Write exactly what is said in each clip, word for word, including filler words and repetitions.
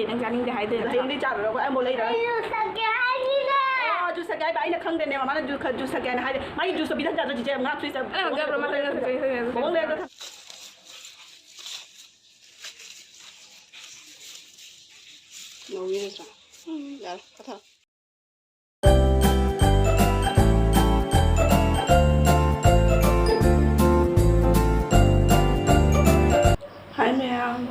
ꯅꯪ ꯆꯥꯅꯤꯡꯗꯦ ꯍꯥꯏꯗꯣꯏ ꯅꯠꯇ꯭ꯔꯣ? ꯍꯌꯦꯡꯗꯤ ꯆꯥꯔꯨꯔꯣ, ꯑꯩꯈꯣꯏ ꯑꯃꯨꯛ ꯂꯩꯔꯒ꯫ ꯑꯩ ꯖꯨꯁ ꯊꯛꯀꯦ ꯍꯥꯏꯕꯅꯤꯅꯦ꯫ ꯑꯣ, ꯖꯨꯁ ꯊꯛꯀꯦ ꯍꯥꯏꯕ ꯑꯩꯅ ꯈꯪꯗꯦꯅꯦ, ꯃꯃꯥꯅ ꯖꯨꯁ ꯈꯔ-, ꯖꯨꯁ ꯊꯛꯀꯦ ꯍꯥꯏꯅ ꯍꯥꯏꯔꯦ꯫ ꯃꯥꯒꯤ ꯖꯨꯁꯇꯣ ꯄꯤꯊꯛ ꯌꯥꯗ꯭ꯔꯣ, ꯆꯤꯆꯦ? ꯉꯥ ꯐ꯭ꯔꯤꯖꯇ ꯑꯩꯅ ꯒꯞ ꯃꯃꯥꯡ ꯂꯩꯔꯒ ꯂꯩꯔꯒ ꯊꯛꯀꯦ, ꯊꯛꯀꯦ, ꯊꯛꯀꯦ꯫ ꯃꯃꯥꯡ ꯂꯩꯔꯒ ꯊꯛ-, ꯂꯧꯕꯤꯔꯁꯤꯔꯥ? ꯎꯝ, ꯌꯥꯔꯦ, ꯀꯛꯊꯠꯂꯣ꯫ Hi ꯃꯌꯥꯝ,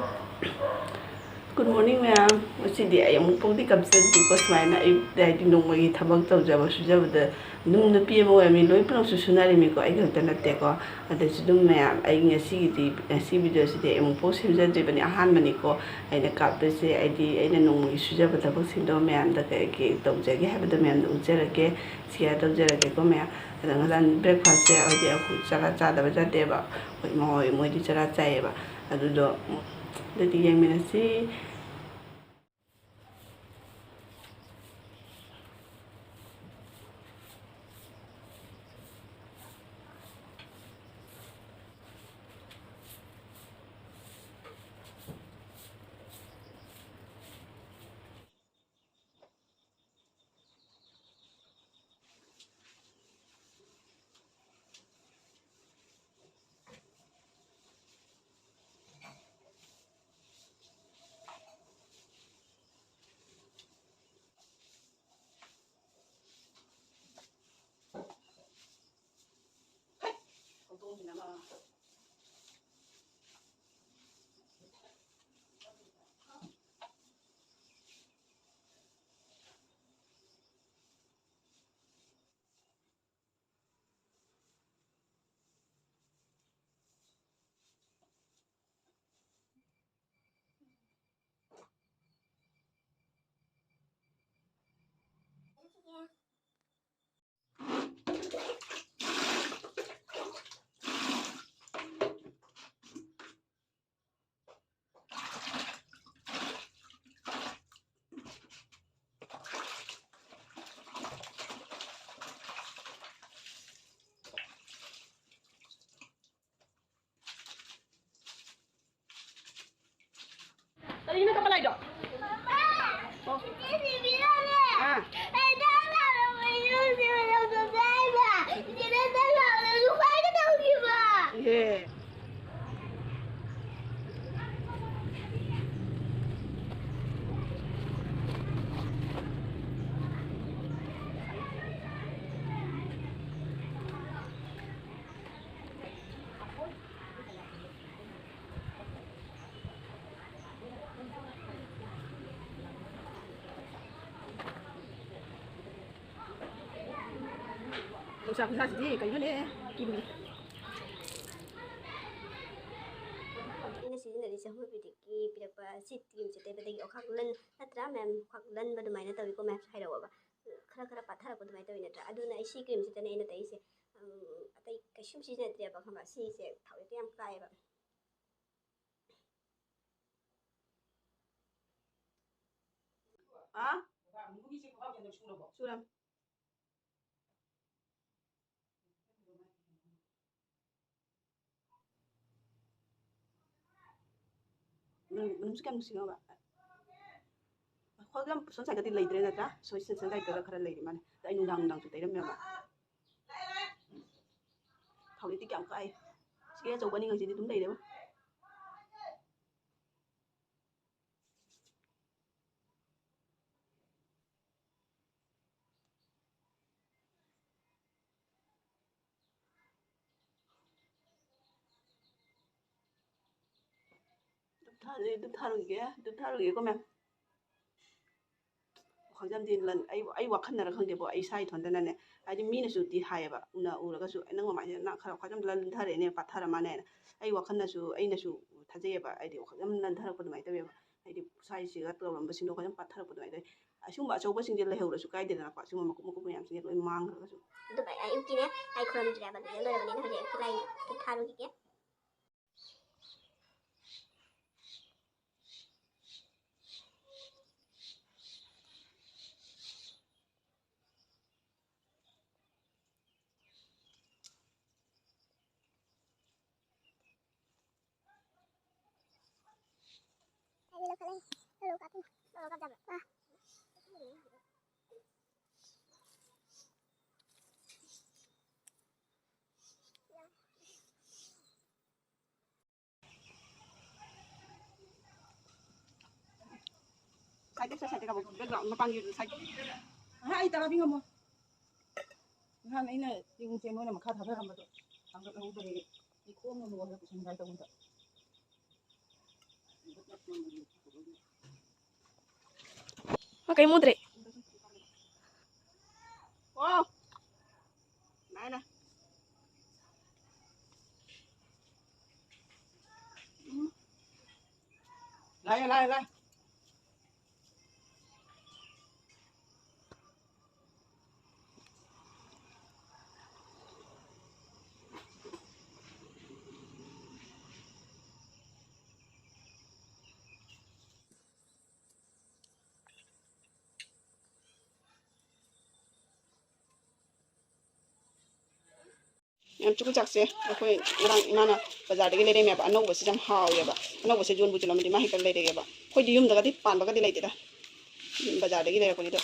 good morning ꯃꯌꯥꯝ꯫ ꯉꯁꯤꯗꯤ ꯑꯩ ꯑꯃꯨꯛ ꯐꯥꯎꯗꯤ ꯀꯞꯆꯗ꯭ꯔꯤꯀꯣ, ꯁꯨꯃꯥꯏꯅ ꯑꯌꯨꯛꯇ ꯍꯥꯏꯗꯤ ꯅꯣꯡꯃꯒꯤ ꯊꯕꯛ ꯇꯧꯖꯕ ꯁꯨꯖꯕꯗ ꯑꯗꯨꯝ ꯅꯨꯄꯤ ꯑꯃ ꯑꯣꯏꯔꯝꯃꯤ ꯂꯣꯏ ꯄꯨꯂꯞꯁꯨ ꯁꯨꯅꯔꯤꯃꯤꯀꯣ, ꯑꯩ ꯈꯛꯇ ꯅꯠꯇꯦꯀꯣ꯫ ꯑꯗꯨꯁꯨ ꯑꯗꯨꯝ ꯃꯌꯥꯝ, ꯑꯩ ꯉꯁꯤꯒꯤꯗꯤ, ꯉꯁꯤ ꯚꯤꯗꯤꯑꯣꯁꯤꯗꯤ ꯑꯩ ꯑꯃꯨꯛꯐꯥꯎ ꯁꯦꯝꯖꯗ꯭ꯔꯤꯕꯅꯤ, ꯑꯍꯥꯟꯕꯅꯤꯀꯣ ꯑꯩꯅ ꯀꯥꯞꯇꯣꯏꯁꯦ꯫ ꯑꯩꯗꯤ ꯑꯩꯅ ꯅꯣꯡꯃꯒꯤ ꯁꯨꯖꯕ ꯊꯕꯛꯁꯤꯡꯗꯣ ꯃꯌꯥꯝꯗ ꯀꯩ ꯀꯩ ꯇꯧꯖꯒꯦ ꯍꯥꯏꯕꯗꯣ ꯃꯌꯥꯝꯗ ꯎꯠꯆꯔꯒꯦ꯫ ꯁꯤꯌꯔ ꯇꯧꯖꯔꯒꯦꯀꯣ ꯃꯌꯥꯝ꯫ ꯑꯗꯣ ꯉꯁꯥꯏ ꯕ꯭ꯔꯦꯛꯐꯥꯁꯁꯦ ꯍꯥꯏꯗꯤ ꯑꯩꯈꯣꯏ ꯆꯔꯥ ꯆꯥꯗꯕ ꯌꯥꯗꯦꯕ꯫ ꯑꯩꯈꯣꯏ ꯏꯃꯥ ꯍꯣꯏ ꯃꯣꯏꯗꯤ ꯆꯔꯥ ꯆꯥꯏꯌꯦꯕ꯫ ꯑꯗꯨꯗꯣ, ꯎꯝ, ꯑꯗꯨꯗꯤ ꯌꯦꯡꯃꯤꯟꯅꯁꯤ꯫ ꯀꯔꯤꯅꯣ ꯀꯞꯄ ꯂꯥꯛꯏꯗꯣ? ꯑꯥ꯫ ꯑꯦ꯫ ꯅꯨꯡꯁꯥ ꯈꯨꯁꯥꯁꯤꯗꯤ ꯀꯩꯅꯣꯅꯦ, ꯀꯤꯕꯨ ꯀꯤ꯫ ꯑꯩꯅ ꯁꯤꯖꯤꯟꯅꯔꯤꯁꯦ ꯍꯣꯃꯤꯌꯣꯄꯦꯊꯤꯛꯀꯤ ꯄꯤꯔꯛꯄ ꯁꯤ ꯀ꯭ꯔꯤꯝꯁꯦ ꯇꯩꯕꯗꯒꯤ ꯑꯣꯈꯥꯛ ꯂꯟ ꯅꯠꯇ꯭ꯔꯥ ꯃꯌꯥꯝ? ꯑꯣꯈꯥꯛ ꯂꯟꯕ ꯑꯗꯨꯃꯥꯏꯅ ꯇꯧꯋꯤꯀꯣ ꯃꯌꯥꯝꯁꯨ ꯍꯥꯏꯔꯛꯑꯣꯕ꯫ ꯈꯔ ꯈꯔ ꯄꯥꯊꯔꯛꯄ ꯑꯗꯨꯃꯥꯏꯅ ꯇꯧꯋꯤ ꯅꯠꯇ꯭ꯔꯥ? ꯑꯗꯨꯅ ꯑꯩ ꯁꯤ ꯀ꯭ꯔꯤꯝꯁꯤꯗꯅꯦ ꯑꯩꯅ ꯇꯩꯁꯦ꯫ ꯎꯝ, ꯑꯇꯩ ꯀꯩꯁꯨꯝ ꯁꯤꯖꯤꯟꯅꯗ꯭ꯔꯦꯕ, ꯈꯪꯕ꯭ꯔꯥ? ꯁꯤꯁꯦ ꯊꯥꯎꯔꯦꯛꯇ ꯌꯥꯝ ꯀꯥꯏꯌꯦꯕ꯫ ꯍꯥ? ꯁꯨꯔꯝ꯫ ꯃꯅꯝ-, ꯃꯅꯝꯁꯨ ꯀꯌꯥꯝ ꯅꯨꯡꯁꯤꯅꯣꯕ꯫ ꯑꯩꯈꯣꯏꯒ ꯁꯣꯝ ꯁꯥꯏꯗꯠꯇꯤ ꯂꯩꯇ꯭ꯔꯦ ꯅꯠꯇ꯭ꯔꯥ? ꯁꯣꯝ ꯁꯥꯏꯗꯠꯇ ꯈꯔ ꯂꯩꯔꯤ ꯃꯥꯜꯂꯦ꯫ ꯑꯗ ꯑꯩ ꯅꯨꯡꯗꯥꯡ ꯅꯨꯡꯗꯥꯡꯁꯨ ꯇꯩꯔꯝꯃꯦꯕ꯫ ꯊꯥꯎꯔꯦꯛꯇꯤ ꯀꯌꯥꯝ ꯀꯥꯏ꯫ ꯁꯤꯒꯦ ꯑꯆꯧꯕ ꯑꯅꯤ ꯉꯁꯤꯗꯤ ꯑꯗꯨꯝ ꯂꯩꯔꯦꯕ꯫ ꯙꯨꯞ ꯊꯥ-, ꯙꯨꯞ ꯊꯥꯔꯨꯈꯤꯒꯦ, ꯙꯨꯞ ꯊꯥꯔꯨꯈꯤꯒꯦꯀꯣ, ꯃꯦꯝ꯫ ꯈꯪꯖꯝꯗꯤ ꯂꯟ-, ꯑꯩ, ꯑꯩ ꯋꯥꯈꯜꯅꯔ ꯈꯪꯗꯦꯕꯣ, ꯑꯩ ꯏꯁꯥ ꯏꯊꯣꯟꯇꯅꯅꯦ, ꯍꯥꯏꯗꯤ ꯃꯤꯅꯁꯨꯗꯤ ꯍꯥꯏꯌꯦꯕ, ꯎꯅ ꯎꯔꯒꯁꯨ, "ꯅꯪ ꯃꯃꯥꯏꯁꯦ ꯅꯥ-, ꯈꯔ ꯈ꯭ꯋꯥꯏꯗꯝ ꯂꯟꯊꯔꯦꯅꯦ, ꯄꯥꯊꯔ ꯃꯥꯅꯦꯅ"꯫ ꯑꯩ ꯋꯥꯈꯜꯅꯁꯨ, ꯑꯩꯅꯁꯨ ꯊꯥꯖꯩꯌꯦꯕ, ꯍꯥꯏꯗꯤ ꯋꯥꯈꯜ ꯌꯥꯝ ꯂꯟꯊꯔꯛꯄ ꯑꯗꯨꯃꯥꯏꯅ ꯇꯧꯋꯦꯕ꯫ ꯍꯥꯏꯗꯤ ꯁ꯭ꯋꯥꯏꯁꯤꯒ ꯇꯧꯔꯝꯕꯁꯤꯡꯗꯣ ꯈꯤꯇꯪ ꯄꯥꯊꯔꯛꯄ ꯑꯗꯨꯃꯥꯏꯅ ꯇꯧꯋꯦ꯫ ꯑꯁꯤꯒꯨꯝꯕ ꯑꯆꯧꯕꯁꯤꯡꯁꯦ ꯂꯩꯍꯧꯔꯁꯨ ꯀꯥꯏꯗꯦꯗꯅꯀꯣ, ꯑꯁꯤꯒꯨꯝꯕ ꯃꯀꯨꯞ ꯃꯀꯨꯞ ꯃꯌꯥꯝꯁꯤꯡꯁꯦ ꯂꯣꯏ ꯃꯥꯡꯈ꯭ꯔꯒꯁꯨ꯫ ꯑꯗꯨꯒ ꯑꯌꯨꯛꯀꯤꯅꯦ ꯂꯥꯏ ꯈꯨꯔꯨꯝꯗ꯭ꯔꯦꯕ, ꯑꯗꯨꯗ ꯂꯣꯏꯔꯕꯅꯤꯅ ꯍꯧꯖꯤꯛ ꯑꯌꯨꯛꯀꯤ ꯂꯥꯏ ꯊꯥꯔꯨꯈꯤꯒꯦ꯫ ꯁꯥꯏꯠꯇ, ꯁꯥꯏꯠꯇ ꯀꯥꯕꯨ, ꯕꯦꯛꯒ꯭ꯔꯥꯎꯟ ꯃꯄꯥꯟꯒꯤ ꯁꯥꯏꯠ꯫ ꯑꯍꯥ, ꯑꯩ ꯇꯔꯥꯗꯤ ꯉꯝꯃꯣꯏ꯫ ꯅꯍꯥꯟ ꯑꯩꯅ ꯆꯦꯡꯁꯦ ꯃꯣꯏꯅ ꯃꯈꯥ ꯊꯥꯗꯔꯝꯕꯗꯣ ꯊꯥꯡꯒꯠꯍꯧꯗ꯭ꯔꯦ꯫ ꯑꯩ ꯈꯣꯡꯅ ꯂꯣꯏꯔ ꯄꯨꯁꯟꯈ꯭ꯔꯦ ꯇꯧꯕꯗ꯫ ꯃꯥ ꯀꯩꯝ ꯎꯗ꯭ꯔꯦ꯫ ꯑꯣ꯫ ꯂꯥꯛꯑꯦ, ꯂꯥꯛꯑꯦ꯫ ꯎꯝ꯫ ꯂꯥꯛꯑꯦ, ꯂꯥꯛꯑꯦ, ꯂꯥꯛꯑꯦ꯫ ꯃꯌꯥꯝ, ꯆꯨꯀꯨ ꯆꯥꯛꯁꯦ ꯑꯩꯈꯣꯏ ꯉꯔꯥꯡ ꯏꯃꯥꯅ ꯕꯖꯥꯔꯗꯒꯤ ꯂꯩꯔꯛꯏꯅꯦꯕ꯫ ꯑꯅꯧꯕꯁꯤ ꯌꯥꯝ ꯍꯥꯎꯋꯦꯕ꯫ ꯑꯅꯧꯕꯁꯦ ꯌꯣꯟꯕꯨ ꯌꯣꯜꯂꯝꯃꯗꯤ ꯃꯥ ꯍꯦꯛꯇ ꯂꯩꯔꯛꯑꯦꯕ꯫ ꯑꯩꯈꯣꯏꯗꯤ ꯌꯨꯝꯗꯒꯗꯤ ꯄꯥꯟꯕꯒꯗꯤ ꯂꯩꯇꯦꯗ꯫ ꯕꯖꯥꯔꯗꯒꯤ ꯂꯩꯔꯛꯄꯅꯤꯗꯣ꯫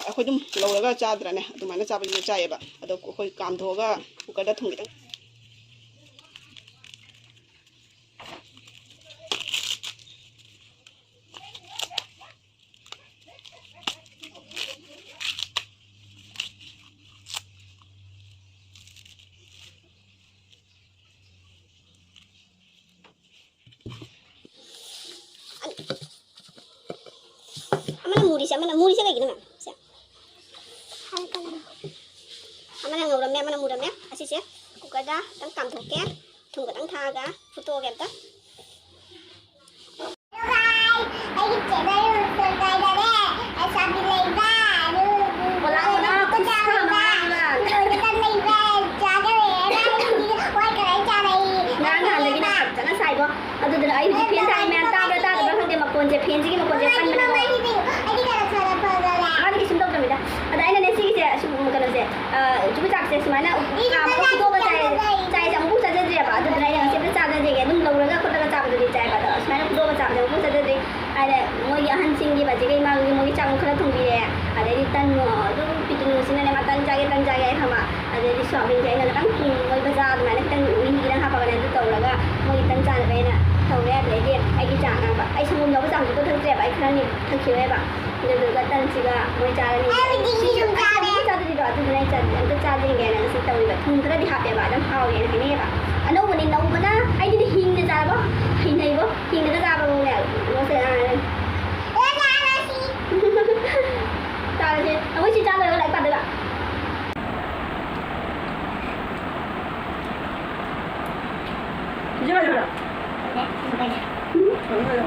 ꯑꯩꯈꯣꯏ ꯑꯗꯨꯝ ꯂꯧꯔꯒ ꯆꯥꯗ꯭ꯔꯅꯦ? ꯑꯗꯨꯃꯥꯏꯅ ꯆꯥꯕꯗꯨꯁꯨ ꯆꯥꯏꯌꯦꯕ꯫ ꯑꯗꯣ ꯑꯩꯈꯣꯏ ꯀꯥꯝꯊꯣꯛꯑꯒ ꯀꯨꯀꯔꯗ ꯊꯨꯝ ꯈꯤꯇꯪ ꯑꯃꯅ ꯃꯨꯔꯤꯁꯦ, ꯑꯃꯅ ꯃꯨꯔꯤꯁꯦ ꯀꯩꯒꯤꯅꯣ ꯃꯦꯝ? ꯁꯦ꯫ ꯑꯃꯅ ꯉꯧꯔꯝꯃꯦ, ꯑꯃꯅ ꯃꯨꯔꯝꯃꯦ꯫ ꯑꯁꯤꯁꯦ ꯀꯨꯀꯔꯗ ꯈꯤꯇꯪ ꯀꯥꯝꯊꯣꯛꯀꯦ꯫ ꯊꯨꯝ ꯈꯤꯇꯪ ꯊꯥꯛꯑꯒ ꯐꯨꯠꯇꯣꯛꯑꯒꯦ ꯑꯝꯇ꯫ ꯑꯩꯒꯤ ꯆꯦꯅꯦꯜ ꯁꯕꯁꯀ꯭ꯔꯥꯏꯕꯔꯅꯦ, ꯂꯩꯁꯥꯕꯤ ꯂꯩꯕ, ꯑꯗꯨ ꯄꯣꯂꯥꯡ ꯃꯅꯥ ꯈꯨꯠꯁꯥ ꯃꯌꯥꯝ ꯑꯃ꯫ ꯂꯣꯏꯅ ꯂꯩꯕ, ꯆꯥꯅꯔꯦ, ꯋꯥꯏ ꯀꯔꯥꯏ ꯆꯥꯅꯩ꯫ ꯉꯔꯥꯡ ꯅꯍꯥꯟꯗꯒꯤꯅꯦ ꯐꯖꯅ ꯁꯥꯏꯕꯣ꯫ ꯑꯗꯨꯗꯨꯅ ꯑꯩ ꯍꯧꯖꯤꯛ ꯐꯦꯟ ꯊꯥꯔꯤ ꯃꯌꯥꯝ ꯇꯥꯕ꯭ꯔꯥ ꯇꯥꯗꯕ꯭ꯔꯥ ꯈꯪꯗꯦ, ꯃꯈꯣꯟꯁꯦ ꯐꯦꯟꯁꯤꯒꯤ ꯃꯈꯣꯟꯁꯦ ꯌꯥꯝ ꯀꯟꯕꯅꯦꯕ꯫ ꯃꯥꯗꯤ ꯀꯩꯁꯨꯝ ꯇꯧꯗꯕꯅꯤꯗ꯫ ꯑꯗ ꯑꯩꯅꯅꯦ ꯁꯤꯒꯤꯁꯦ, ꯁꯨꯝ ꯀꯩꯅꯣꯁꯦ, ꯑ, ꯆꯨꯖꯥꯛꯁꯦ ꯁꯨꯃꯥꯏꯅ ꯀꯥꯝꯃꯒ ꯐꯨꯠꯇꯣꯛꯑꯒ ꯆꯥꯏ-, ꯆꯥꯏꯁꯦ ꯑꯃꯨꯛꯐꯥꯎ ꯆꯥꯖꯗ꯭ꯔꯤꯑꯕ꯫ ꯑꯗꯨꯗꯨꯅ ꯑꯩꯅ ꯉꯁꯤ ꯑꯝꯇ ꯆꯥꯖꯒꯦ꯫ ꯑꯗꯨꯝ ꯂꯧꯔꯒ ꯈꯣꯠꯂꯒ ꯆꯥꯕꯗꯨꯗꯤ ꯆꯥꯏꯕ, ꯑꯗꯣ ꯁꯨꯃꯥꯏꯅ ꯐꯨꯠꯇꯣꯛꯑꯒ ꯆꯥꯕꯁꯦ ꯑꯃꯨꯛꯐꯥꯎ ꯆꯥꯖꯗ꯭ꯔꯤ꯫ ꯍꯥꯏꯗꯤ ꯃꯣꯏꯒꯤ ꯑꯍꯟꯁꯤꯡꯒꯤ ꯕꯥꯔꯗꯦꯒꯤ ꯏꯃꯥꯒꯤ ꯃꯣꯏꯒꯤ ꯆꯥꯛ ꯑꯃꯨꯛ ꯈꯔ ꯊꯣꯡꯕꯤꯔꯦ꯫ ꯑꯗꯩꯗꯤ ꯇꯟ, ꯑꯗꯨꯝ ꯄꯤꯇ꯭ꯔꯨꯁꯤꯅꯅꯦ ꯃꯥ ꯇꯟ ꯆꯥꯒꯦ, ꯇꯟ ꯆꯥꯒꯦ ꯍꯥꯏ ꯈꯪꯕ꯫ ꯑꯗꯩꯗꯤ ꯁꯣꯌꯥꯕꯤꯟꯁꯦ ꯑꯩꯅ ꯈꯤꯇꯪ, ꯎꯝ, ꯃꯣꯏ ꯕꯖꯥꯔ ꯑꯗꯨꯃꯥꯏꯅ ꯈꯤꯇꯪ ꯃꯍꯤ ꯈꯤꯇꯪ ꯍꯥꯞꯄꯒꯅꯦ ꯑꯗꯨ ꯇꯧꯔꯒ ꯃꯣꯏꯒꯤ ꯇꯟ ꯆꯥꯅꯕ ꯑꯩꯅ ꯇꯧꯔꯦ꯫ ꯑꯗꯩꯗꯤ ꯑꯩꯒꯤ ꯆꯥ ꯑꯉꯥꯡꯕ, ꯑꯩ ꯁꯪꯒꯣꯝ ꯌꯥꯎꯕ ꯆꯥ ꯍꯧꯖꯤꯛ ꯊꯛꯇ꯭ꯔꯦꯕ, ꯑꯩ ꯈꯔꯅꯤ ꯈꯤꯕ ꯑꯗꯨꯗꯨꯒ ꯇꯟꯁꯤꯒ ꯃꯣꯏ ꯆꯥꯔꯅꯤ꯫ ꯑꯩꯗꯤ ꯁꯤꯁꯨ ꯁꯤꯡꯖꯨ ꯆꯥꯔꯦ꯫ ꯑꯝꯇ ꯆꯥꯗ꯭ꯔꯤꯗꯣ, ꯑꯗꯨꯗꯨꯅ ꯑꯩ ꯆꯥꯗ꯭ꯔꯤ꯫ ꯑꯝꯇ ꯆꯥꯗ꯭ꯔꯤꯒꯦꯅ ꯁꯤ ꯇꯧꯔꯤꯕ꯫ ꯊꯨꯝ ꯈꯔꯗꯤ ꯍꯥꯞꯄꯦꯕ, ꯑꯗꯨꯝ ꯍꯥꯎꯋꯦꯅ ꯍꯥꯏꯅꯩꯌꯦꯕ꯫ ꯑꯅꯧꯕꯅꯤ, ꯅꯧꯕꯅ ꯑꯩꯗꯤ ꯍꯤꯡꯅ ꯆꯥꯔꯕꯣ? ꯍꯩꯅꯩꯕꯣ? ꯍꯤꯡꯅꯒ ꯆꯥꯕꯕꯨꯅꯦ꯫ ꯃꯣꯏꯁꯦ, ꯑꯥ꯫ ꯑꯦ, ꯆꯥꯔꯁꯤ꯫ ꯆꯥꯔꯁꯤ꯫ ꯑꯩꯈꯣꯏ ꯁꯤ ꯆꯥ ꯂꯣꯏꯔꯒ ꯂꯥꯏꯔꯤꯛ ꯄꯥꯗꯣꯏꯕ꯫ ꯁꯤꯁꯨ ꯂꯣꯏꯔꯕ꯭ꯔꯣ? ꯎꯝ, ꯂꯣꯏꯔꯦ꯫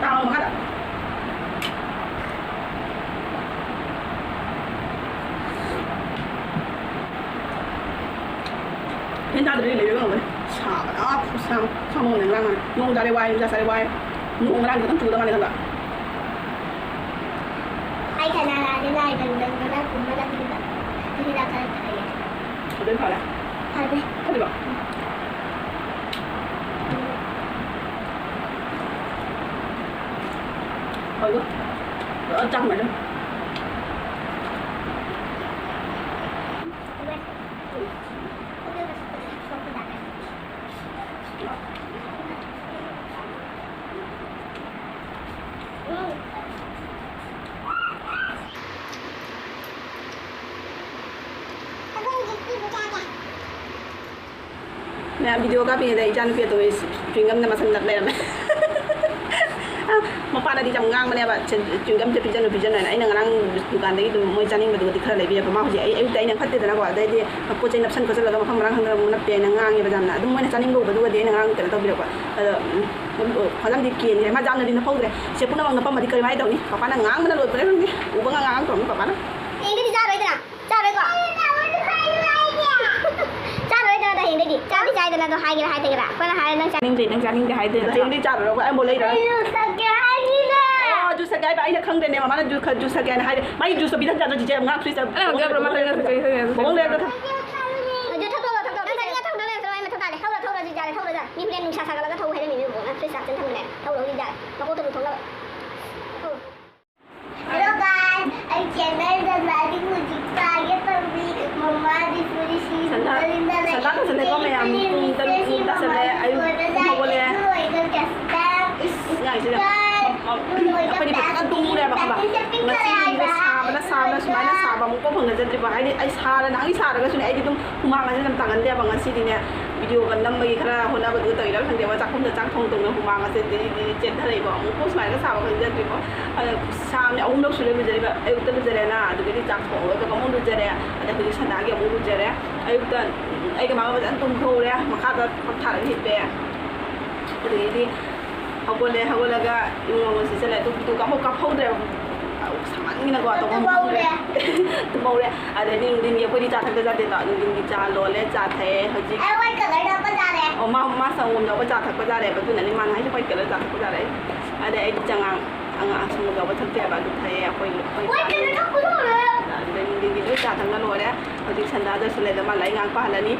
ꯇꯥꯎ ꯃꯈꯥꯗ꯫ ꯐꯦꯟ ꯊꯥꯗ꯭ꯔꯗꯤ ꯂꯩꯕ ꯉꯝꯃꯣꯏ꯫ ꯁꯥꯕꯅ ꯈꯨꯠꯁꯥ ꯑꯃ, ꯈꯨꯠꯁꯥ ꯑꯃ ꯉꯝꯗꯦ ꯉꯔꯥꯡ ꯅꯍꯥꯟ꯫ ꯅꯣꯡ ꯇꯥꯔꯦ ꯋꯥꯏ, ꯅꯨꯡꯁꯥ ꯁꯥꯔꯦ ꯋꯥꯏ꯫ ꯅꯣꯡ ꯉꯔꯥꯡꯗꯤ ꯈꯤꯇꯪ ꯆꯨꯒꯗꯕ ꯃꯥꯜꯂꯦ ꯈꯟꯕ꯫ ꯑꯩ ꯀꯅꯥ ꯂꯥꯛꯑꯗꯤ ꯂꯥꯏ ꯀꯟꯗꯗꯅ ꯀꯨꯝꯕ ꯅꯠꯇꯦꯕ꯫ ꯑꯗꯨ ꯍꯤꯗꯥꯛ ꯈꯔ ꯊꯥꯏꯌꯦ꯫ ꯑꯗꯨ ꯐꯔꯦ? ꯐꯔꯦ꯫ ꯐꯔꯤꯕꯣ? ꯍꯣꯏꯕ꯫ ꯑ, ꯆꯥꯛ ꯃꯥꯏꯗ꯫ ꯃꯌꯥꯝ ꯚꯤꯗꯤꯑꯣ ꯀꯥꯞꯄꯤꯉꯩꯗ ꯏꯆꯥꯅꯨꯄꯤ ꯑꯇꯣꯝꯕꯤ ꯆ꯭ꯋꯤꯡꯒꯝꯅ ꯃꯁꯝ ꯅꯞ ꯂꯩꯔꯝꯃꯦ꯫ ꯃꯄꯥꯅꯗꯤ ꯌꯥꯝ ꯉꯥꯡꯕꯅꯦꯕ, ꯆ꯭ꯋꯤꯡꯒꯝꯁꯦ ꯄꯤꯖꯅꯨ, ꯄꯤꯖꯅꯨ ꯍꯥꯏꯅ꯫ ꯑꯩꯅ ꯉꯔꯥꯡ ꯗꯨꯀꯥꯟꯗꯒꯤ ꯑꯗꯨꯝ ꯃꯣꯏ ꯆꯥꯅꯤꯡꯕꯗꯨꯒꯗꯤ ꯈꯔ ꯂꯩꯕꯤꯔꯛꯄ꯫ ꯃꯥ ꯍꯧꯖꯤꯛ ꯑꯩ ꯑꯌꯨꯛꯇ ꯑꯩꯅ ꯐꯠꯇꯦꯗꯅꯀꯣ, ꯑꯗꯩꯗꯤ ꯄꯣꯠ ꯆꯩ ꯅꯞꯁꯟ ꯈꯣꯠꯆꯜꯂꯒ ꯃꯐꯝ ꯃꯔꯥꯡ ꯈꯪꯗꯅ ꯑꯃꯨꯛ ꯅꯞꯄꯦ ꯍꯥꯏꯅ ꯉꯥꯡꯉꯦꯕ ꯌꯥꯝꯅ꯫ ꯑꯗꯨꯝ ꯃꯣꯏꯅ ꯆꯥꯅꯤꯡꯕ ꯎꯕꯗꯨꯒꯗꯤ ꯑꯩꯅ ꯉꯔꯥꯡ ꯀꯩꯅꯣ ꯇꯧꯕꯤꯔꯛꯄ꯫ ꯑꯗꯣ, ꯎꯝ, ꯐꯖꯅꯗꯤ ꯀꯦꯟꯈ꯭ꯔꯦ꯫ ꯃꯥ ꯌꯥꯝꯅꯗꯤ ꯅꯞꯍꯧꯗ꯭ꯔꯦ꯫ ꯁꯦ ꯄꯨꯝꯅꯃꯛ ꯅꯞꯄꯝꯃꯗꯤ ꯀꯔꯤꯃꯥꯏꯅ ꯇꯧꯅꯤ? ꯄꯄꯥꯅ ꯉꯥꯡꯕꯅ ꯂꯣꯏꯕ꯭ꯔꯥ ꯈꯪꯗꯦ꯫ ꯎꯕ ꯉꯥꯡ ꯉꯥꯡ ꯇꯧꯔꯝꯃꯤ ꯄꯄꯥꯅ꯫ ꯍꯌꯦꯡꯗꯩꯗꯤ ꯆꯥꯔꯣꯏꯗ꯭ꯔꯥ? ꯆꯥꯔꯣꯏꯀꯣ? ꯆꯥꯔꯣꯏꯗ꯭ꯔꯥ ꯑꯗꯣ ꯍꯌꯦꯡꯗꯩꯗꯤ? ꯆꯥꯗꯤ ꯆꯥꯏꯗꯅ ꯑꯗꯣ ꯍꯥꯏꯒꯦꯔꯥ ꯍꯥꯏꯗꯦꯒꯦꯔꯥ? ꯑꯩꯈꯣꯏꯅ ꯍꯥꯏꯔꯦ ꯅꯪ ꯆꯥ- ꯆꯥꯅꯤꯡꯗꯦ, ꯅꯪ ꯆꯥꯅꯤꯡꯗꯦ ꯍꯥꯏꯗꯦ꯫ ꯑꯗꯣ ꯍꯌꯦꯡꯗꯩ ꯆꯥꯔꯣꯏꯕ, ꯑꯩ ꯑꯃꯨꯛ ꯂꯩꯔꯣꯏ꯫ ꯑꯩ ꯖꯨꯁ ꯊꯛꯀꯦ ꯍꯥꯏꯒꯤꯅꯦ꯫ ꯑꯣ, ꯖꯨꯁ ꯊꯛꯀꯦ ꯍꯥꯏꯕ ꯑꯩꯅ ꯈꯪꯗꯦꯅꯦ, ꯃꯃꯥꯅ ꯖꯨꯁ ꯈ-, ꯖꯨꯁ ꯊꯛꯀꯦ ꯍꯥꯏꯅ ꯍꯥꯏꯔꯦ꯫ ꯃꯥꯏ ꯖꯨꯁꯇꯣ ꯄꯤꯊꯛ ꯌꯥꯗ꯭ꯔꯣ, ꯆꯤꯆꯦ? ꯉꯥ ꯐ꯭ꯔꯤꯖꯇ ꯃꯑꯣꯡ ꯂꯩꯔꯒ ꯊꯛ-, ꯃꯑꯣꯡ ꯂꯩꯔꯒ ꯊꯛ-, ꯑꯗꯨ ꯊꯛꯇꯣꯛꯑꯣ, ꯊꯛꯇꯣꯛꯑꯣ꯫ ꯅꯪ ꯆꯥꯅꯤꯡꯉ ꯊꯛꯇꯣꯛꯑꯣ, ꯅꯪ ꯆꯥꯅꯤꯡꯉ ꯊꯛꯇꯣꯛꯑꯣ꯫ ꯊꯛꯑꯣ, ꯊꯛꯑꯣ, ꯖꯨꯁ ꯌꯥꯔꯦ, ꯊꯛꯑꯣ, ꯖꯥꯔ꯫ ꯃꯤ ꯍꯣꯔꯦꯟ ꯅꯨꯡꯁꯥ ꯁꯥꯒꯠꯂꯒ ꯊꯛꯎ ꯍꯥꯏꯔꯝꯃꯤꯅꯦ, ꯏꯕꯣꯛꯅ꯫ ꯐ꯭ꯔꯤꯖꯇ ꯍꯥꯞꯆꯤꯟ ꯊꯝꯕꯅꯦ꯫ ꯊꯛꯎꯔꯣ, ꯍꯧꯖꯤꯛ ꯌꯥꯔꯦ꯫ ꯃꯀꯣꯛꯇ ꯂꯨꯊꯣꯛꯅꯕ꯫ ꯊꯛꯎꯔꯣ꯫ Hello guys, ꯑꯩ channelꯗ ꯂꯥꯏꯔꯤꯛ ꯍꯧꯖꯤꯛ ꯄꯥꯒꯦ ꯇꯧꯔꯤ꯫ ꯃꯃꯥꯗꯤ ꯐꯨꯔꯤꯠ ꯁꯤ ꯁꯟꯗꯥ-, ꯁꯤꯖꯤꯟꯅꯔꯤꯕ ꯂꯩ꯫ ꯁꯟꯗꯥ ꯇꯧꯁꯜꯂꯦꯀꯣ ꯃꯌꯥꯝ꯫ ꯄꯨꯡ ꯇꯔꯨꯛ ꯇꯥꯁꯜꯂꯦ꯫ ꯑꯌꯨꯛ ꯄꯨꯡ ꯍꯧꯒꯠꯂꯦ꯫ ꯑꯩꯈꯣꯏꯗꯤ ꯐꯖꯅ ꯇꯨꯝꯃꯨꯔꯦꯕ, ꯈꯪꯕ? ꯉꯁꯤꯗꯤ ꯁꯥꯕꯅ, ꯁꯥꯕꯅ, ꯁꯨꯃꯥꯏꯅ ꯁꯥꯕ ꯑꯃꯨꯛ ꯄꯥꯎ ꯐꯪꯅꯖꯗ꯭ꯔꯤꯕ꯫ ꯍꯥꯏꯗꯤ ꯑꯩ ꯁꯥꯔ, ꯅꯍꯥꯟꯒꯤ ꯁꯥꯔꯒꯁꯨꯅꯦ, ꯑꯩꯗꯤ ꯑꯗꯨꯝ ꯍꯨꯃꯥꯡ ꯑꯁꯤ ꯌꯥꯝ ꯇꯥꯒꯟꯗꯦꯕ꯫ ꯉꯁꯤꯗꯤꯅꯦ, ꯚꯤꯗꯤꯑꯣꯒ ꯅꯝꯕꯒꯤ ꯈꯔ ꯍꯣꯠꯅꯕꯗꯨ ꯇꯧꯔꯤꯔꯥ ꯈꯪꯗꯦꯕ, ꯆꯥꯛꯈꯨꯝꯗ ꯆꯥꯛ ꯊꯣꯡ ꯊꯣꯡꯅ ꯍꯨꯃꯥꯡ ꯑꯁꯦ ꯆꯦꯟꯊꯔꯛꯏꯕ꯫ ꯑꯃꯨꯛ ꯄꯥꯎ ꯁꯨꯃꯥꯏꯅ ꯁꯥꯕ ꯈꯪꯖꯗ꯭ꯔꯤꯕꯣ꯫ ꯑꯗ ꯁꯥꯕꯅꯦ, ꯑꯍꯨꯝꯂꯛ ꯁꯨꯔꯦ ꯂꯨꯖꯔꯤꯕ꯫ ꯑꯌꯨꯛꯇ ꯂꯨꯖꯔꯦꯅ, ꯑꯗꯨꯗꯒꯤꯗꯤ ꯆꯥꯛ ꯊꯣꯡ ꯂꯣꯏꯕꯒ ꯑꯃꯨꯛ ꯂꯨꯖꯔꯦ꯫ ꯑꯗ ꯍꯧꯖꯤꯛ ꯁꯟꯗꯥꯒꯤ ꯑꯃꯨꯛ ꯂꯨꯖꯔꯦ꯫ ꯑꯌꯨꯛꯇ ꯑꯩꯒ ꯃꯥꯒ ꯐꯖꯅ ꯇꯨꯝꯊꯣꯛꯎꯔꯦ, ꯃꯈꯥꯗ ꯄꯣꯊꯥꯔꯒ ꯍꯤꯞꯄꯦ꯫ ꯑꯗꯒꯤꯗꯤ ꯍꯧꯒꯠꯂꯦ꯫ ꯍꯧꯒꯠꯂꯒ ꯏꯃꯨꯡ ꯋꯥꯉꯣꯟ ꯁꯤꯠꯆꯜꯂꯦ꯫ ꯑꯗꯨ ꯚꯤꯗꯤꯑꯣ ꯀꯥꯞꯍꯧ-, ꯀꯥꯞꯍꯧꯗ꯭ꯔꯦꯕ꯫ ꯁꯥꯃꯟꯒꯤꯅꯀꯣ ꯇꯧꯐꯝ ꯈꯪꯗ꯭ꯔꯦ꯫ ꯇꯨꯝꯍꯧꯔꯦ꯫ ꯇꯨꯝꯍꯧꯔꯦ꯫ ꯑꯗꯩꯗꯤ ꯅꯨꯡꯊꯤꯟꯒꯤ ꯑꯩꯈꯣꯏꯗꯤ ꯆꯥ ꯊꯛꯇ ꯆꯥꯗꯦꯗꯣ꯫ ꯅꯨꯡꯊꯤꯟꯒꯤ ꯆꯥ ꯂꯣꯜꯂꯦ, ꯆꯥ ꯊꯛꯑꯦ꯫ ꯍꯧꯖꯤꯛ ꯑꯩ white colour ꯊꯛꯄ ꯆꯥꯔꯦ꯫ ꯑꯣ, ꯃꯥ, ꯃꯥ ꯁꯪꯒꯣꯝ ꯌꯥꯎꯕ ꯆꯥ ꯊꯛꯄ ꯆꯥꯔꯦꯕ꯫ ꯑꯗꯨꯅꯅꯤ ꯃꯥꯅ ꯍꯥꯏꯁꯦ white colour ꯆꯥ ꯊꯛꯄ ꯆꯥꯔꯦ꯫ ꯑꯗꯩ ꯑꯩꯗꯤ ꯆꯉꯥꯡ, ꯑꯉꯥꯡ ꯑꯁꯪꯕ ꯌꯥꯎꯕ ꯊꯛꯇꯦꯕ꯫ ꯑꯗꯨ ꯊꯛꯑꯦ ꯑꯩꯈꯣꯏ, ꯑꯩꯈꯣꯏ white colour ꯊꯛꯄ ꯂꯣꯏꯔꯦ꯫ ꯑꯗꯩ ꯅꯨꯡꯊꯤꯟꯒꯤ ꯂꯣꯏ ꯆꯥ ꯊꯛꯅ ꯂꯣꯏꯔꯦ꯫ ꯍꯧꯖꯤꯛ ꯁꯟꯗꯥꯗꯁꯨ ꯂꯩꯗ ꯃꯥ ꯂꯥꯏꯔꯤꯛ ꯉꯥꯏꯍꯥꯛ ꯄꯥꯍꯜꯂꯅꯤ꯫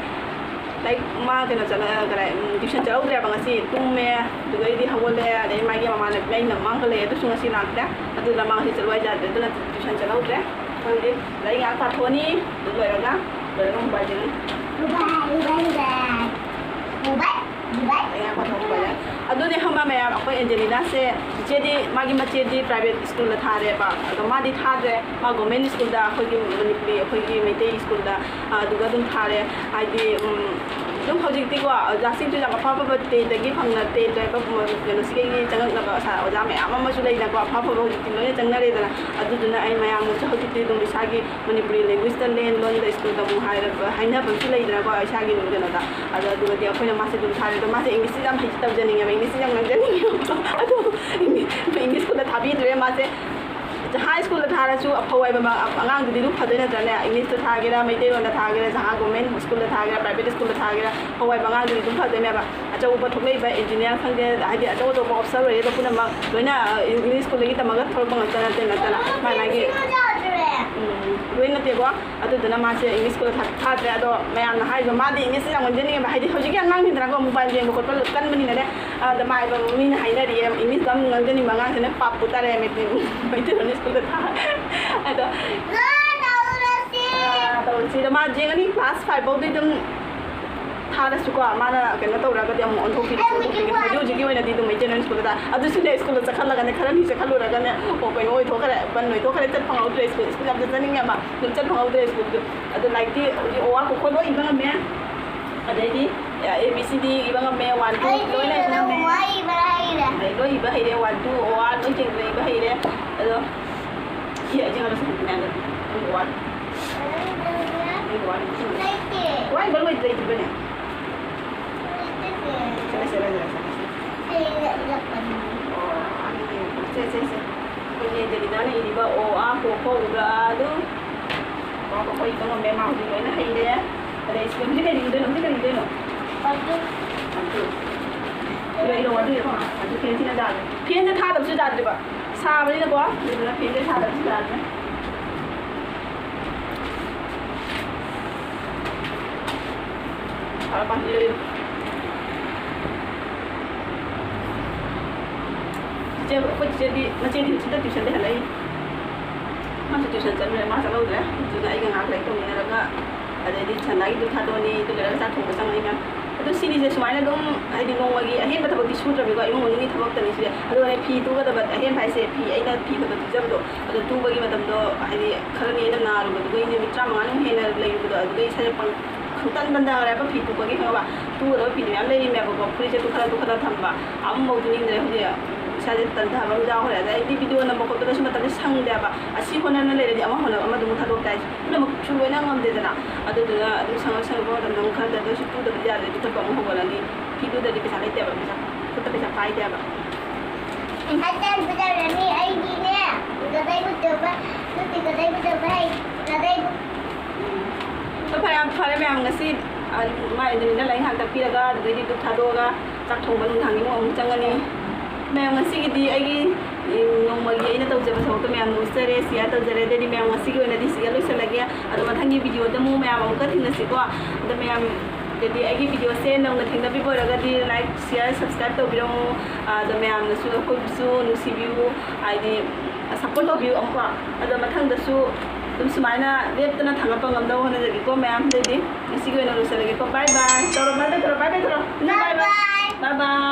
ꯂꯥꯏꯔꯤꯛ ꯃꯥ ꯀꯩꯅꯣ ꯆꯠꯂ-, ꯀꯗꯥꯏ, ꯎꯝ, tuition ꯆꯠꯍꯧꯗ꯭ꯔꯦꯕ ꯉꯁꯤ꯫ ꯇꯨꯝꯃꯦ꯫ ꯑꯗꯨꯗꯩꯗꯤ ꯍꯧꯒꯠꯂꯦ꯫ ꯑꯗꯩ ꯃꯥꯒꯤ ꯃꯃꯥꯟꯅꯕꯤ, ꯑꯩꯅ ꯃꯥꯡꯒ ꯂꯩ, ꯑꯗꯨꯁꯨ ꯉꯁꯤ ꯂꯥꯛꯇ꯭ꯔꯦ꯫ ꯑꯗꯨꯅ ꯃꯥ ꯉꯁꯤ ꯆꯠꯂꯨ ꯍꯥꯏꯇꯥꯔꯗꯤ, ꯑꯗꯨꯅ tuition ꯆꯠꯍꯧꯗ꯭ꯔꯦ꯫ ꯈꯪꯗꯦ꯫ ꯂꯥꯏꯔꯤꯛ ꯉꯥꯏꯍꯥꯛ ꯄꯥꯊꯣꯛꯑꯅꯤ꯫ ꯑꯗꯨ ꯂꯣꯏꯔꯒ, ꯂꯣꯏꯔꯒ mobile ꯌꯦꯡꯉꯅꯤ꯫ Mobile, mobile, mobile. Mobile, mobile. ꯂꯥꯏꯔꯤꯛ ꯉꯥꯏꯍꯥꯛ ꯄꯥꯊꯣꯛꯑꯒ ꯂꯣꯏꯔꯦ꯫ ꯑꯗꯨꯅꯦ ꯈꯪꯕ ꯃꯌꯥꯝ, ꯑꯩꯈꯣꯏ ꯑꯦꯟꯖꯦꯂꯤꯅꯥꯁꯦ, ꯏꯆꯦꯗꯤ, ꯃꯥꯒꯤ ꯃꯆꯦꯗꯤ private schoolꯗ ꯊꯥꯔꯦꯕ꯫ ꯑꯗꯣ ꯃꯥꯗꯤ ꯊꯥꯗ꯭ꯔꯦ꯫ ꯃꯥ government schoolꯗ, ꯑꯩꯈꯣꯏꯒꯤ ꯃꯅꯤꯄꯨꯔꯤ, ꯑꯩꯈꯣꯏꯒꯤ ꯃꯩꯇꯩ schoolꯗ, ꯑꯗꯨꯒ ꯑꯗꯨꯝ ꯊꯥꯔꯦ꯫ ꯍꯥꯏꯗꯤ, ꯎꯝ, ꯑꯗꯨꯝ ꯍꯧꯖꯤꯛꯇꯤꯀꯣ, ꯑꯣꯖꯥꯁꯤꯡꯁꯨ ꯌꯥꯝ ꯑꯐ ꯑꯐꯕ TETꯇꯒꯤ ꯐꯪꯅ, TET ꯍꯥꯏꯕ, ꯎꯝ, ꯀꯩꯅꯣꯁꯤꯗꯒꯤ ꯆꯪꯉꯛꯅꯕ ꯑꯣꯖꯥ ꯃꯌꯥꯝ ꯑꯃꯁꯨ ꯂꯩꯅꯀꯣ, ꯑꯐ ꯑꯐꯕ ꯍꯧꯖꯤꯛꯇꯤ ꯂꯣꯏꯅ ꯆꯪꯅꯔꯦꯗꯅ꯫ ꯑꯗꯨꯗꯨꯅ ꯑꯩ ꯃꯌꯥꯝꯅꯁꯨ ꯍꯧꯖꯤꯛꯇꯤ ꯑꯗꯨꯝ ꯏꯁꯥꯒꯤ ꯃꯅꯤꯄꯨꯔꯤ languagelaguage໎ꯇ ꯂꯦꯟ ꯂꯣꯟꯗ school ꯇꯝꯃꯨ ꯍꯥꯏꯔꯕ ꯍꯥꯏꯅꯕ ꯑꯃꯁꯨ ꯂꯩꯗꯅꯀꯣ, ꯏꯁꯥꯒꯤ ꯀꯩꯅꯣꯗ꯫ ꯑꯗꯣ ꯑꯗꯨꯒꯗꯤ ꯑꯩꯈꯣꯏꯅ ꯃꯥꯁꯦ ꯑꯗꯨꯝ ꯊꯥꯔꯦ꯫ ꯑꯗꯣ ꯃꯥꯁꯦ Englishꯁꯦ ꯌꯥꯝ ꯍꯩ ꯇꯧꯖꯅꯤꯡꯉꯦꯕ, Englishꯁꯦ ꯌꯥꯝ ꯉꯥꯡꯖꯅꯤꯡꯉꯦꯕꯀꯣ꯫ ꯑꯗꯣ English schoolꯗ ꯊꯥꯕꯤꯗ꯭ꯔꯦ ꯃꯥꯁꯦ꯫ High schoolꯗ ꯊꯥꯔꯁꯨ ꯑꯐꯧ ꯍꯥꯏꯕ ꯑꯉꯥꯡꯗꯨꯗꯤ ꯑꯗꯨꯝ ꯐꯗꯣꯏ ꯅꯠꯇ꯭ꯔꯅꯦ? Englishꯇ ꯊꯥꯒꯦꯔꯥ, ꯃꯩꯇꯩꯂꯣꯟꯗ ꯊꯥꯒꯦꯔꯥ, ꯖꯍꯥ government schoolꯗ ꯊꯥꯒꯦꯔꯥ, private schoolꯗ ꯊꯥꯒꯦꯔꯥ, ꯑꯐꯧ ꯍꯥꯏꯕ ꯑꯉꯥꯡꯗꯨꯗꯤ ꯑꯗꯨꯝ ꯐꯗꯣꯏꯅꯦꯕ꯫ ꯑꯆꯧꯕ ꯊꯣꯛꯂꯛꯏꯕ engineer ꯈꯪꯗꯦ, ꯍꯥꯏꯗꯤ ꯑꯆꯧ ꯑꯆꯧꯕ officer ꯑꯣꯏꯔꯤꯕ ꯄꯨꯝꯅꯃꯛ ꯂꯣꯏꯅ, ꯑ, English schoolꯗꯒꯤ ꯇꯝꯃꯒ ꯊꯣꯛꯂꯛꯄ ꯉꯥꯛꯇ ꯅꯠꯇꯦ, ꯅꯠꯇꯅ ꯃꯥ ꯃꯥꯒꯤ, ꯎꯝ, ꯂꯣꯏ ꯅꯠꯇꯦꯀꯣ꯫ ꯑꯗꯨꯗꯨꯅ ꯃꯥꯁꯦ English schoolꯗ ꯊꯥ-, ꯊꯥꯗ꯭ꯔꯦ꯫ ꯑꯗꯣ ꯃꯌꯥꯝꯅ ꯍꯥꯏꯔꯤꯕ, ꯃꯥꯗꯤ Englishꯁꯦ ꯌꯥꯝ ꯉꯥꯡꯖꯅꯤꯡꯉꯦꯕ꯫ ꯍꯥꯏꯗꯤ ꯍꯧꯖꯤꯛꯀꯤ ꯑꯉꯥꯡꯁꯤꯡꯗꯅꯀꯣ mobile ꯌꯦꯡꯕ ꯈꯣꯠꯄ ꯀꯟꯕꯅꯤꯅꯅꯦ, ꯑꯗ ꯃꯥ, ꯃꯤꯅ ꯍꯥꯏꯅꯔꯤꯌꯦ, Englishꯇ ꯌꯥꯝ ꯉꯥꯡꯖꯅꯤꯡꯕ ꯑꯉꯥꯡꯁꯤꯅ ꯄꯥꯞ ꯄꯨ ꯇꯥꯔꯦ, ꯃꯩꯇꯩ, ꯃꯩꯇꯩꯂꯣꯟ schoolꯗ ꯊꯥ-, ꯑꯗꯣ, ꯑꯥ, ꯇꯧꯔꯁꯤ꯫ ꯑꯗꯣ ꯃꯥ ꯌꯦꯡꯉꯅꯤ, class five ꯐꯥꯎꯗꯤ ꯑꯗꯨꯝ ꯊꯥꯔꯁꯨꯀꯣ, ꯃꯥꯅ ꯀꯩꯅꯣ ꯇꯧꯔꯒꯗꯤ ꯑꯃꯨꯛ ꯑꯣꯟꯊꯣꯛꯄꯤꯔꯁꯤ, ꯑꯣꯟꯊꯣꯛꯄꯤꯔꯁꯤ꯫ ꯍꯧꯖꯤꯛ ꯍꯧꯖꯤꯛꯀꯤ ꯑꯣꯏꯅ ꯗꯤ ꯑꯗꯨꯝ ꯃꯩꯇꯩꯂꯣꯟ ꯁ꯭ꯀꯨꯜꯗ, ꯑꯗꯨꯁꯨꯅꯦ ꯁ꯭ꯀꯨꯜꯗ ꯆꯠꯈꯠꯂꯒꯅꯦ, ꯈꯔ ꯅꯤ ꯆꯠꯈꯠꯂꯨꯔꯒꯅꯦ, ꯑꯣ, ꯀꯩꯅꯣ ꯑꯣꯏꯊꯣꯛꯈ꯭ꯔꯦ, ꯕꯟ ꯑꯣꯏꯊꯣꯛꯈ꯭ꯔꯦ, ꯆꯠ ꯐꯪꯍꯧꯗ꯭ꯔꯦ ꯁ꯭ꯀꯨꯜ꯫ ꯁ꯭ꯀꯨꯜ ꯌꯥꯝ ꯆꯠꯆꯅꯤꯡꯉꯦꯕ, ꯑꯗꯨꯝ ꯆꯠ ꯐꯪꯍꯧꯗ꯭ꯔꯦ ꯁ꯭ꯀꯨꯜꯗꯨ꯫ ꯑꯗꯣ ꯂꯥꯏꯔꯤꯛꯇꯤ ꯍꯧꯖꯤꯛ ꯑꯣ, ꯋꯥ, ꯀꯣ, ꯈꯣ ꯂꯣꯏ ꯏꯕ ꯉꯝꯃꯦ꯫ ꯑꯗꯩꯗꯤ, ꯑꯦ ꯕꯤ ꯁꯤ ꯗꯤ ꯏꯕ ꯉꯝꯃꯦ, ꯋꯥꯟ, ꯇꯨ ꯑꯩꯗꯤ ꯂꯣꯏꯅ ꯏꯕ ꯉꯝꯃꯦ꯫ ꯋꯥ ꯏꯕ ꯍꯩꯔꯦ꯫ ꯑꯗꯩ ꯂꯣꯏ ꯏꯕ ꯍꯩꯔꯦ, ꯋꯥꯟ, ꯇꯨ, ꯑꯣ, ꯑꯥ ꯂꯣꯏ ꯆꯦꯡꯗꯅ ꯏꯕ ꯍꯩꯔꯦ꯫ ꯑꯗꯣ ꯁꯤ ꯑꯩꯁꯦ ꯉꯥꯏꯍꯥꯛ ꯁꯪꯕꯅꯦ, ꯑꯗꯣ ꯅꯪꯒꯤ ꯋꯥ, ꯅꯪꯒꯤ ꯋꯥ ꯂꯩꯇꯦ꯫ ꯋꯥ ꯏꯕ ꯂꯣꯏꯗ꯭ꯔꯤꯕꯅꯦ꯫ ꯂꯩꯇꯦ꯫ ꯁꯦ, ꯁꯦ, ꯁꯦ, ꯁꯦ, ꯁꯦ꯫ ꯁꯦ, ꯁꯦ, ꯁꯦ꯫ ꯑꯩꯈꯣꯏꯒꯤ ꯑꯦꯟꯖꯦꯂꯤꯅꯥꯅ ꯏꯔꯤꯕ ꯑꯣ, ꯑꯥ, ꯀꯣ, ꯈꯣ, ꯎ, ꯒ, ꯑꯥ, ꯑꯗꯨ꯫ ꯑꯣ, ꯑꯩꯈꯣꯏ ꯏꯕ ꯉꯝꯃꯦ, ꯃꯥ ꯍꯧꯖꯤꯛ ꯂꯣꯏꯅ ꯍꯩꯔꯦ꯫ ꯑꯗꯩ ꯁꯤꯗ ꯍꯧꯖꯤꯛ ꯀꯔꯤ ꯏꯗꯣꯏꯅꯣ? ꯍꯧꯖꯤꯛ ꯀꯔꯤ ꯏꯗꯣꯏꯅꯣ? ꯑꯗꯨ꯫ ꯑꯗꯨ꯫ ꯏꯔꯣ, ꯏꯔꯣ, ꯑꯗꯨ ꯏꯔꯣ꯫ ꯑꯗꯨ ꯐꯦꯟꯁꯤꯅ ꯌꯥꯗ꯭ꯔꯦ꯫ ꯐꯦꯟꯁꯦ ꯊꯥꯗꯕꯁꯨ ꯌꯥꯗ꯭ꯔꯤꯕ꯫ ꯁꯥꯕꯅꯤꯅꯀꯣ, ꯑꯗꯨꯗꯨꯅ ꯐꯦꯟꯁꯦ ꯊꯥꯗꯕꯁꯨ ꯌꯥꯗ꯭ꯔꯦ꯫ ꯐꯔꯦ, ꯐꯔꯦ, ꯏꯔꯣ, ꯏꯔꯣ꯫ ꯆꯤꯆꯦ, ꯑꯩꯈꯣꯏ ꯆꯤꯆꯦꯗꯤ, ꯃꯆꯦꯗꯤ ꯍꯧꯖꯤꯛꯇ tuition ꯗꯩ ꯍꯜꯂꯛꯏ꯫ ꯃꯥꯁꯨ tuition ꯆꯠꯂꯨꯔꯦ, ꯃꯥ ꯆꯠꯍꯧꯗ꯭ꯔꯦ꯫ ꯑꯗꯨꯅ ꯑꯩꯒ ꯉꯥꯏꯍꯥꯛ ꯂꯥꯏꯔꯤꯛ ꯇꯧꯃꯤꯟꯅꯔꯒ, ꯑꯗꯩꯗꯤ ꯁꯟꯗꯥꯒꯤꯗꯨ ꯊꯥꯗꯣꯛꯑꯅꯤ, ꯑꯗꯨ ꯂꯣꯏꯔꯒ ꯆꯥꯛ ꯊꯣꯡꯕ ꯆꯪꯉꯅꯤ ꯃꯌꯥꯝ꯫ ꯑꯗꯨ ꯁꯤꯅꯤꯁꯦ ꯁꯨꯃꯥꯏꯅ ꯑꯗꯨꯝ, ꯍꯥꯏꯗꯤ ꯅꯣꯡꯃꯒꯤ ꯑꯍꯦꯟꯕ ꯊꯕꯛꯇꯤ ꯁꯨꯗ꯭ꯔꯕꯅꯤꯀꯣ, ꯏꯃꯨꯡ ꯃꯅꯨꯡꯒꯤ ꯊꯕꯛꯇꯅꯤ ꯁꯤꯁꯦ꯫ ꯑꯗꯨꯒꯅꯦ ꯐꯤ ꯇꯨꯒꯗꯕ ꯑꯍꯦꯟꯕ ꯍꯥꯏꯁꯦ, ꯐꯤ ꯑꯩꯅ ꯐꯤ ꯈꯛꯇ ꯇꯨꯖꯕꯗꯣ, ꯑꯗꯣ ꯇꯨꯕꯒꯤ ꯃꯇꯝꯗꯣ, ꯍꯥꯏꯗꯤ ꯈꯔꯅꯤ ꯑꯩꯅ ꯅꯥꯔꯨꯕꯗꯨꯒꯤ ꯅꯨꯃꯤꯠ ꯇꯔꯥꯃꯉꯥꯅꯤꯃꯨꯛ ꯍꯦꯟꯅ ꯂꯩꯔꯨꯕꯗꯣ, ꯑꯗꯨꯗꯩ ꯏꯁꯥꯁꯦ ꯄꯪ-, ꯈꯪꯇꯟ ꯇꯟꯊꯈ꯭ꯔꯦꯕ ꯐꯤ ꯇꯨꯕꯒꯤ, ꯈꯪꯉꯕ? ꯇꯨꯒꯗꯕ ꯐꯤꯗꯤ ꯃꯌꯥꯝ ꯂꯩꯔꯤꯃꯦꯕꯀꯣ, ꯐꯨꯔꯤꯠꯁꯦ ꯇꯨꯈꯠꯂ ꯇꯨꯈꯠꯂ ꯊꯝꯕ, ꯑꯃꯐꯥꯎ ꯇꯨꯅꯤꯡꯗ꯭ꯔꯦ ꯍꯧꯖꯤꯛ꯫ ꯏꯁꯥꯁꯦ ꯇꯟꯊꯕ ꯑꯃ ꯌꯥꯎꯈ꯭ꯔꯦ꯫ ꯑꯗꯩꯗꯤ video ꯅꯝꯕ ꯈꯣꯠꯄꯗꯁꯨ ꯃꯇꯝꯁꯦ ꯁꯪꯗꯦꯕ꯫ ꯑꯁꯤ ꯍꯣꯠꯅꯅ ꯂꯩꯔꯗꯤ ꯑꯃ ꯍꯣꯠꯅꯕ, ꯑꯃꯗꯨ ꯑꯃꯨꯛ ꯊꯥꯗꯣꯛ ꯇꯥꯏ꯫ ꯄꯨꯝꯅꯃꯛꯁꯨ ꯂꯣꯏꯅ ꯉꯝꯗꯦꯗꯅ꯫ ꯑꯗꯨꯗꯨꯅ ꯑꯗꯨꯝ ꯁꯪꯉ ꯁꯪꯉꯛꯄ ꯃꯇꯝꯗ ꯑꯃꯨꯛ ꯈꯔ ꯇꯧꯔꯁꯨ ꯇꯨꯗꯕꯗꯤ ꯌꯥꯗ꯭ꯔꯦ꯫ ꯇꯨꯊꯕ ꯑꯃꯨꯛ ꯍꯧꯒꯠꯂꯅꯤ꯫ ꯐꯤ ꯇꯨꯗ꯭ꯔꯗꯤ ꯄꯩꯁꯥ ꯂꯩꯇꯦꯕ, ꯄꯩꯁꯥ, ꯈꯨꯠꯇ ꯄꯩꯁꯥ ꯄꯥꯏꯗꯦꯕ꯫ ꯉꯁꯥꯏ ꯇꯟ ꯄꯨꯖꯔꯅꯤ꯫ ꯑꯩꯗꯤꯅꯦ, ꯒꯗꯩꯕꯨ ꯇꯧꯕ, ꯅꯠꯇꯦ, ꯒꯗꯩꯕꯨ ꯇꯧꯕ ꯍꯩ, ꯒꯗꯩꯕꯨ꯫ ꯍꯣꯏ, ꯐꯔꯦ, ꯌꯥꯝ ꯐꯔꯦ ꯃꯌꯥꯝ, ꯉꯁꯤ, ꯑ, ꯃꯥꯏ ꯑꯗꯨꯃꯤꯅ ꯂꯥꯏꯔꯤꯛ ꯉꯥꯏꯍꯥꯛ ꯇꯥꯛꯄꯤꯔꯒ, ꯑꯗꯨꯗꯩꯗꯤ ꯙꯨꯞ ꯊꯥꯗꯣꯛꯑꯒ, ꯆꯥꯛ ꯊꯣꯡꯕ ꯅꯨꯡꯗꯥꯡꯒꯤ ꯑꯃꯨꯛ, ꯑꯃꯨꯛ ꯆꯪꯉꯅꯤ꯫ ꯃꯌꯥꯝ, ꯉꯁꯤꯒꯤꯗꯤ ꯑꯩꯒꯤ, ꯎꯝ, ꯅꯣꯡꯃꯒꯤ ꯑꯩꯅ ꯇꯧꯖꯕ ꯊꯕꯛꯇꯣ ꯃꯌꯥꯝꯅ ꯎꯠꯆꯔꯦ, share ꯇꯧꯖꯔꯦ꯫ ꯑꯗꯩꯗꯤ ꯃꯌꯥꯝ, ꯉꯁꯤꯒꯤ ꯑꯣꯏꯅꯗꯤ ꯁꯤꯗ ꯂꯣꯏꯁꯤꯜꯂꯒꯦ꯫ ꯑꯗꯣ ꯃꯊꯪꯒꯤ video ꯗ ꯑꯃꯨꯛ ꯃꯌꯥꯝ ꯑꯃꯨꯛꯀ ꯊꯦꯡꯅꯁꯤꯀꯣ꯫ ꯑꯗꯣ ꯃꯌꯥꯝ, ꯑꯗꯩꯗꯤ ꯑꯩꯒꯤ video ꯁꯦ ꯅꯧꯅ ꯊꯦꯡꯅꯕꯤꯕ ꯑꯣꯏꯔꯒꯗꯤ like, share, subscribe ꯇꯧꯕꯤꯔꯝꯃꯨ꯫ ꯑꯗꯣ ꯃꯌꯥꯝꯅꯁꯨ ꯑꯩꯈꯣꯏꯕꯨꯁꯨ ꯅꯨꯡꯁꯤꯕꯤꯌꯨ, ꯍꯥꯏꯗꯤ support ꯇꯧꯕꯤꯌꯨ ꯑꯃꯨꯛꯀꯣ꯫ ꯑꯗꯣ ꯃꯊꯪꯗꯁꯨ ꯑꯗꯨꯝ ꯁꯨꯃꯥꯏꯅ ꯂꯦꯞꯇꯅ ꯊꯥꯒꯠꯄ ꯉꯝꯅꯕ ꯍꯣꯠꯅꯖꯒꯦꯀꯣ ꯃꯌꯥꯝ꯫ ꯑꯗꯩꯗꯤ ꯉꯁꯤꯒꯤ ꯑꯣꯏꯅ ꯂꯣꯏꯁꯤꯜꯂꯒꯦꯀꯣ꯫ Bye bye꯫ ꯇꯧꯔꯣ, bye bye ꯇꯧꯔꯣ, bye bye ꯇꯧꯔꯣ꯫ Bye bye꯫ Bye bye꯫